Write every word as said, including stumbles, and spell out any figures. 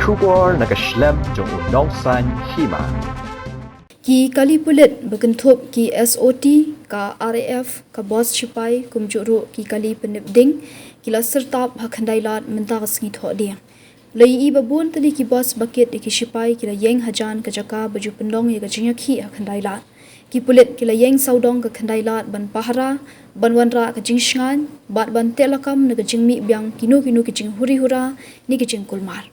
Khubor na ka shlem jong u Nongsaiñ Hima. Ki kali pulit ba kynthup ki S O T, ka R A F, ka bos shipai, kumjuh ruh ki kali pynïap ding, ki la syrtap ha Khyndai Lad mynta ka sngi Thohdieng. La ïohi ba bun tylli ki bos ba kit ïa ki shipai ki la ïeng hajan ka jaka ba ju pynlong ïa ka jingïakhih ha Khyndai Lad. Ki pulit ki la ïeng sawdong ka Khyndai Lad ban pahara, ban wanrah ka jingshngaiñ, bad ban teh lakam na ka jingmih biang kino kino ki jinghuri hura ne ki jingkulmar.